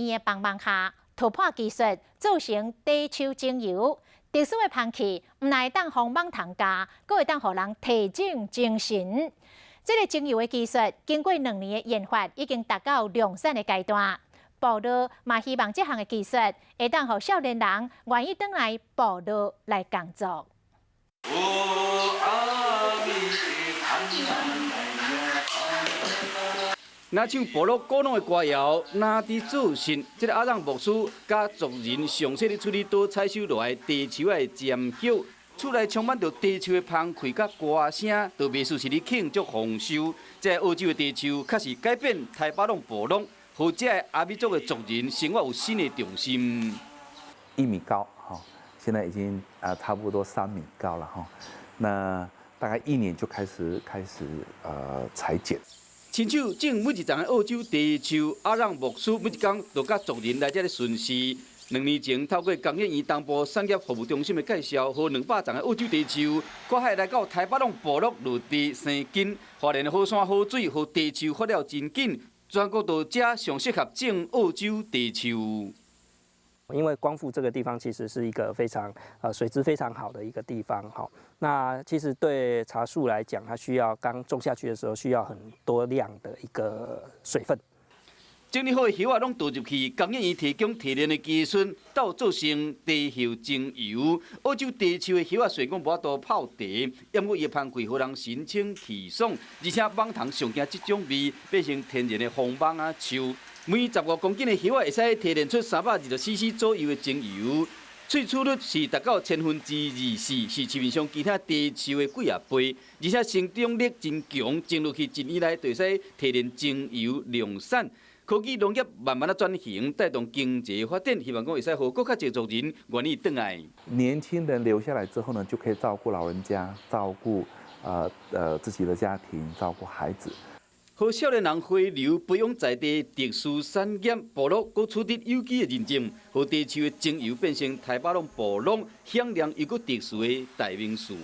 院的幫忙下，突破技術，做成茶樹精油。特殊的香氣，毋但會當防蠓蟲咬，閣會當予人提振精神。這个精油的技術，經過2年的研發，已經達到量產的階段。部落嘛希望這項的技術，會當予少年人願意轉來部落來工作。若像部落古老的歌謠，哪佇做神？這个阿讓牧師佮族人詳細咧處理佗採收落來茶樹的尖葉，厝內充滿著茶樹的芳氣佮歌聲，就袂輸是咧慶祝豐收。這个澳洲的茶樹確實改變台巴櫳部落，予這个阿美族的族人生活有新的重心。 1米高，哈，現在已經啊差不多3米高了，哈。那大概一年就開始裁剪。親手種每一叢的澳洲茶樹，阿讓牧師每一工都佮族人來遮咧巡視。2年前，透過工業園東部產業服務中心的介紹，予200叢的澳洲茶樹，跨海來到台巴櫳部落落地生根。花蓮的好山好水，予茶樹發了真緊，全國就遮上適合種澳洲茶樹。因為光復這個地方其實是一個非常水質非常好的一個地方哈。那其實對茶樹來講，它需要剛種下去的時候需要很多量的一個水分。整理好的葉仔攏倒入去，工業園提供提煉的技術，鬥做成茶葉精油。澳洲茶樹的葉仔雖講無法度泡茶，毋過伊的芳氣予人神清氣爽，而且蠓蟲上驚這種味，變成天然的防蠓仔樹。每15公斤的葉仔會使提煉出320 cc 左右的精油，萃取率是達到24%，是市面上其他茶樹的幾仔倍，而且成長力真強，種落去一年內就會使提煉精油量產。科技農業慢慢仔轉型，帶動經濟發展，希望講會使予閣較濟族人願意轉來。年輕人留下來之後呢，就可以照顧老人家，照顧自己的家庭，照顧孩子。予少年人回流，培養在地特殊產業，部落閣取得有機的認證，予茶樹的精油變成台巴櫳部落響亮又閣特殊的代名詞。